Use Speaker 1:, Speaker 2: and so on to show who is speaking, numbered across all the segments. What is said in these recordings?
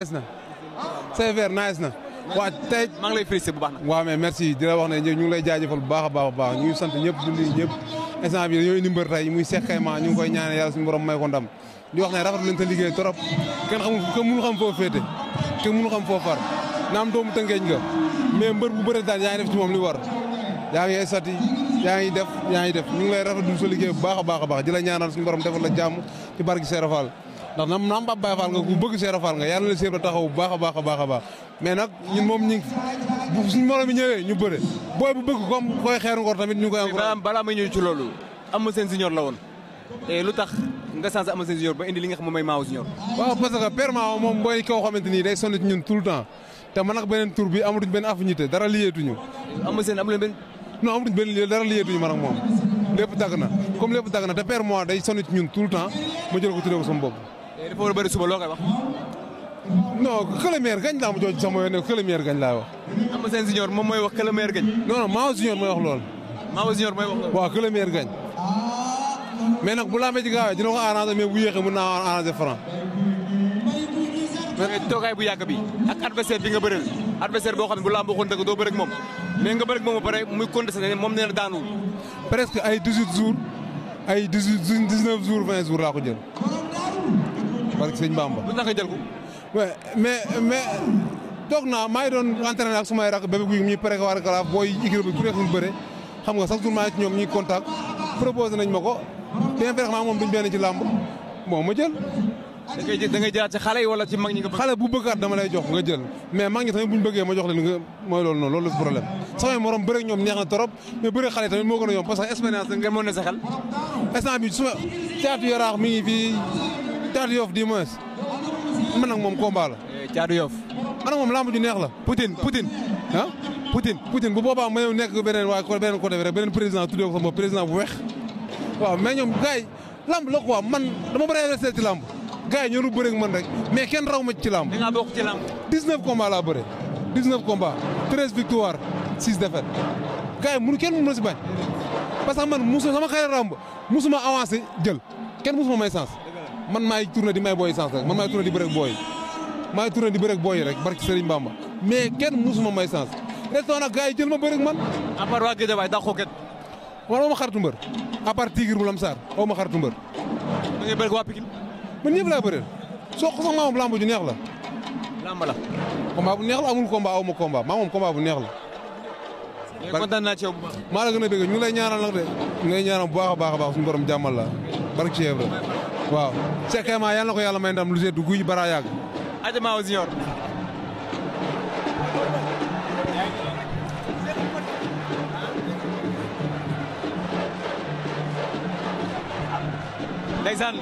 Speaker 1: nice na sévère nice na waa tey
Speaker 2: maa ngi lay félicité bu baax na.
Speaker 1: waaw mais merci di la wax ne ñu ngi lay jaajëfal bu baax a baax ñu ngi sant ñëpp di nuyu ñëpp instant bi dañoo indi mbër tey muy Cheikh Kayma ñu ngi koy ñaanal yàlla suñu borom may ko ndam di wax ne rafetlu leen sa liggéey trop kenn mënu xam foo féete kenn mënu xam foo far naam doomu tëngeeñ nga mais mbër bu bëre daan yaa ngi def ci moom li war yaa ngi sati yaa ngi def ñu ngi lay rafetlu sa liggéey bu baax a baax di la ñaanal suñu borom defal la jàmm ci barke Serap Fall ndax naam Pape Baye Fall nga ku bëgg Serap Fall nga yàlla na la Serap taxaw bu baax a baax mais nag ñun moom ñu bu suñu morom yi ñëwee ñu bëre booy bu bëgg comme koy xeeru ngor tamit ñu koy encouragé.
Speaker 2: balaa may ñëw ci loolu Eumeu Sène Junior la woon lu tax nga changé Eumeu Sène Junior ba indi li nga xam moom mooy Mao Junior.
Speaker 1: waaw parce que père Mao moom booy koo xamante ni day sonn ci ñun tout le temps te man nag beneen tur bi amatuñ benn affinité dara liyeetuñu.
Speaker 2: Eumeu Sène amu leen benn.
Speaker 1: non amatuñ benn dara liyeetuñu man ak moom lépp dagg na comme lépp dagg na te père Mao day sonn ci ñun tout le temps ma jël ko tuddee ko sama bopp.
Speaker 2: dafa war a bëri suba loo koy wax.
Speaker 1: non que le maire gañ laa ma jooju sama yoon ne que le maire gañ laa wax.
Speaker 2: Eumeu Sène Junior moom mooy wax que le maire gañ.
Speaker 1: non Mao Junior mooy wax loolu.
Speaker 2: Mao Junior mooy wax loolu.
Speaker 1: waaw que le maire gañ mais nag bu lambee ci gaawee dina ko arrangé mais bu yéexee mën naa arrangé Franc.
Speaker 2: mais toogaay bu yàgg bi ak adversaire bi nga bëreel adversaire boo xam ne bu lamboo xoon dëgg doo bëri ak moom mais nga bëri ak moom ba pare muy contesté moom nee na daanul.
Speaker 1: presque ay 18 jours ay 19 jours 20 jours laa ko jël. parce que sëñ Bamba.
Speaker 2: lu tax nga jël ko.
Speaker 1: mais toog naa maa ngi doon entraîné ak sumay rak bébé guy ñuy prévoir kalaaf booy équipe bi ku nekk ñu bëre xam nga chaque jour maa ngi ci ñoom ñuy contact proposé nañ ma ko bien vrai maa moom duñ benn ci làmb bon ma jël.
Speaker 2: da ngay jëlaat ci xale yi wala ci mag ñi nga bëgg.
Speaker 1: xale bu bëggaat dama lay jox nga jël mais mag ñi tamit buñ bëggee ma jox leen nga mooy loolu noonu loolu la problème samay morom bëre ñoom neex na trop mais bëre xale tamit moo gën a yomb parce que expérience
Speaker 2: nga mën na sa xel.
Speaker 1: instant bi suma caatu yaraax mi ngi fii caatu Yoff du moins man nag moom combat la.
Speaker 2: caatu Yoff.
Speaker 1: man nag moom lamb ju neex la.
Speaker 2: Poutine
Speaker 1: ah. Poutine bu boobaa ma ñëw nekk beneen beneen côté bi rek beneen président tuddee ko sama bopp président bu weex waaw mais ñoom gars yi lamb la quoi man dama bëri investir ci lamb gars yi ñoo lu bëre ak man rek mais kenn raw ma ci lamb.
Speaker 2: da ngaa bokk ci lamb.
Speaker 1: 19 combats laa bëre 19 combats 13 victoires 6 défaites gars yi kenn mënu ma si bañ parce que man sama xarit lamb musuma avancé jël kenn musuma may sens. man maay tourné di may booy sens rek man maay tourné di bëre ak booy maay tourné di bëre ak booy rek barki Serigne Bamba mais kenn musuma may sens retoon nag gars yi jël ma bëre ak man.
Speaker 2: à part waa Guédiawaye dàqoo kenn.
Speaker 1: man aw ma xaritu mbër à part Tigre bu Lamsar aw ma xaritu mbër.
Speaker 2: da ngay bëre ak waa Pikine.
Speaker 1: man ñëpp laa bëreel soo ko sax maa moom lamb ju neex la.
Speaker 2: lamb la.
Speaker 1: combat bu neex la amul combat aw ma combat maa moom combat bu neex la.
Speaker 2: mais kontaan naa ci yow bu baax.
Speaker 1: maa la gën a bëgg ñu ngi lay ñaanal nag de ñu ngi lay ñaanal bu baax a baax suñu borom jàmmal la barki ci yëpp waaw Cheikh Kayma yàlla na ko yàlla may ndam lu seddu guy bara yàgg.
Speaker 2: Adja Mao Junior. ndeysaan.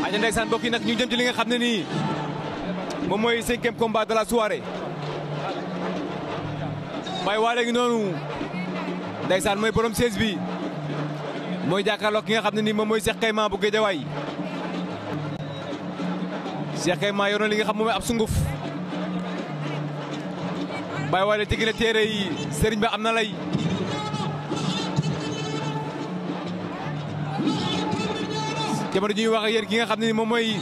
Speaker 2: Adja ndeysaan mbokk yi nag ñu jëm ci li nga xam ne nii moom mooy 5e combat de la soirée. Baye Wally ngi noonu ndeysaan mooy borom 16 bi mooy jàkkaarloo ki nga xam ne nii moom mooy Cheikh Kayma bu Guédiawaye. Cheikh Kayma yoroon li nga xam moom mooy ab sunguf. Baye Wally tegi na téere yi sëriñ ba am na lay. jamono ji ñuy wax ak yéen ki nga xam ne ni moom mooy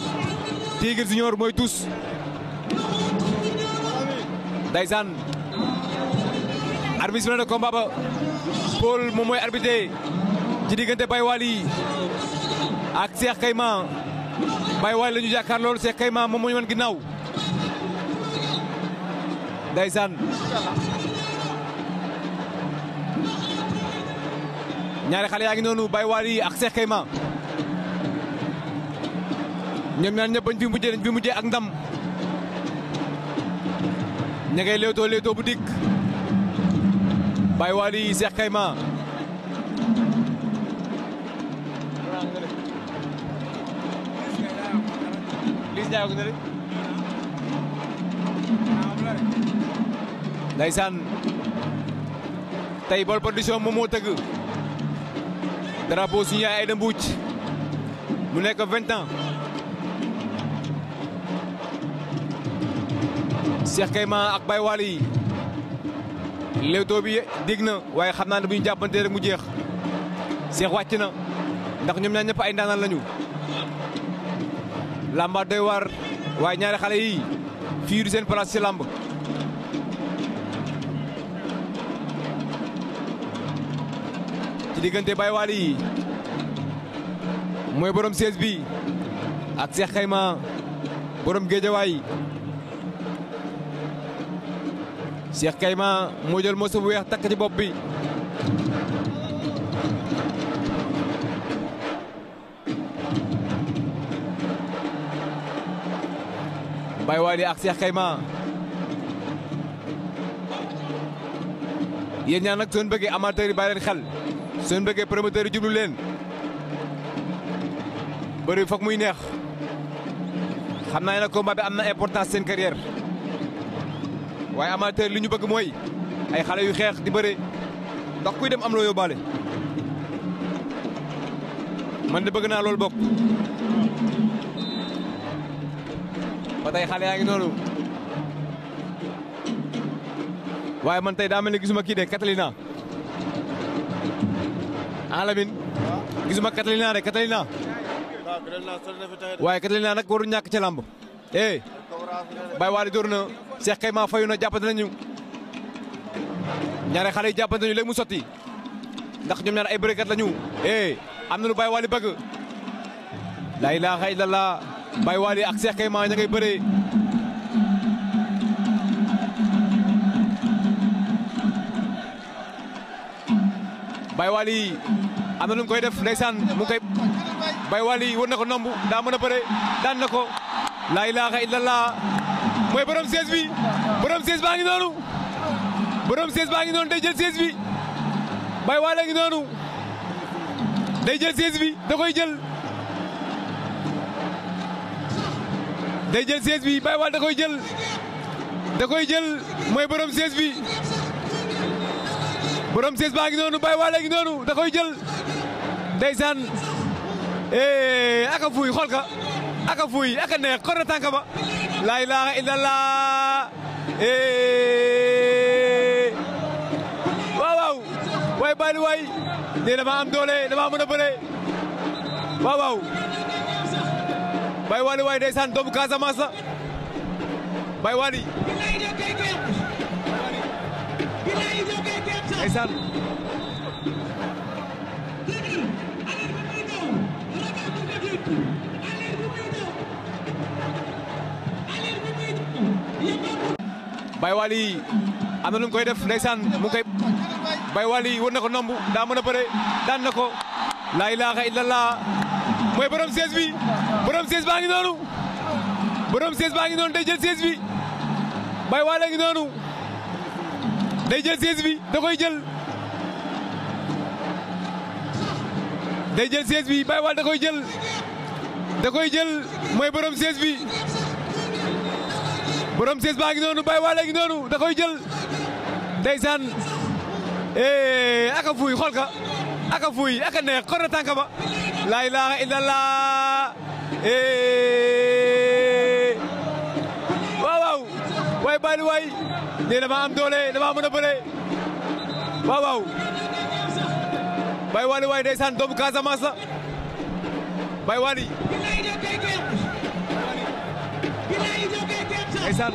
Speaker 2: Tigre Junior mooy tous ndeysaan. arbitre bi na combat ba Paul moom mooy arbitre ci diggante Baye Wally ak Cheikh Kayma Baye Wally la ñu jàkkaar loolu Cheikh Kayma moom moo ñu wan ginnaaw ndeysaan. ñaari xale yaa ngi noonu Baye Wally ak Cheikh Kayma ñoom ñaar ñëpp bañ fi mujjee ak ndam ña ngay léewtoo bu dikk Baye Wally Cheikh Kayma ndeysaan tey Baol Production moom moo tëgg drapeau suñu yaay Aïda Mbouch mu nekk 20 ans Cheikh Kayma ak Baye Wally léewtoo bi dig na waaye xam naa ne bu ñu jàppante rek mu jeex Cheikh wàcc na ndax ñoom ñaar ñëpp ay ndaanaan lañu lamba doy waar waaye ñaari xale yi fii du seen place ci lamb ci diggante Baye Waly yi mooy borom siège bi ak Cheikh Kayma borom géejawaay Cheikh Kayma moo jël morceau bu weex takk ci bopp bi Baye Waly ak Cheikh Kayma yéen ñaan nag soo bëggee amateur yi bàyyi leen xel soo bëggee promoteur yi jublu leen bëri foog muy neex xam naa ne combat bi am na importance seen carrière waaye amateur li ñu bëgg mooy ay xale yu xeex di bëre ndax kuy dem am loo yóbbaale man de bëgg naa loolu bokk ba tey xale yaa ngi noonu waaye man tey daa mel ni gisuma kii de Catalina Lamine gisuma Catalina de Catalina waaye Catalina nag waru ñàkk ca lamb Baye Waly door na Cheikh Kayma fayu na jàppante nañu ñaari xale yi jàppante nañu léegi mu sotti ndax ñoom ñaar ay bërekat lañu am na lu Baye Waly bëgg la ilaha illallah Baye Waly ak Cheikh Kayma ña ngay bëree Baye Waly am na lu mu koy def ndeysaan mu koy Baye Waly war na ko nomb daa mën a bëre daan na ko la ilaha illallah mooy borom siège bi borom siège baa ngi noonu borom siège baa ngi noonu day jël siège bi Baye Waly ngi noonu day jël siège bi da koy jël day jël siège bi Baye Waly da koy jël mooy borom siège bi borom siège baa ngi noonu Baye Waly ngi noonu da koy jël ndeysaan aka fuuy xool ka aka fuuy aka neex xor na tànk ba la ilaha illallah waaw waaw waay Baye waay ne dama am doole dama mën a bëre waaw waaw Baye Waly waay ndeysaan doomu Casamance la Baye Waly ndeysaan Baye Waly am na lu mu koy def ndeysaan mu koy Baye Waly war na ko nomb daa mën a bëre daan na ko la ilaha illallah mooy borom siège bi borom siège baa ngi noonu borom siège baa ngi noonu day jël siège bi Baye Waly ngi noonu day jël siège bi da koy jël day jël siège bi Baye Waly da koy jël mooy borom siège bi borom siège baa ngi noonu Baye Waly ngi noonu da koy jël ndeysaan aka fuuy xool ka aka fuuy aka neex xor na tànk ba la ilaha illallah waaw waaw waay Baye waay ne dama am doole dama mën a bëre waaw waaw Baye Waly waay ndeysaan doomu Casamance la Baye Waly ndeysaan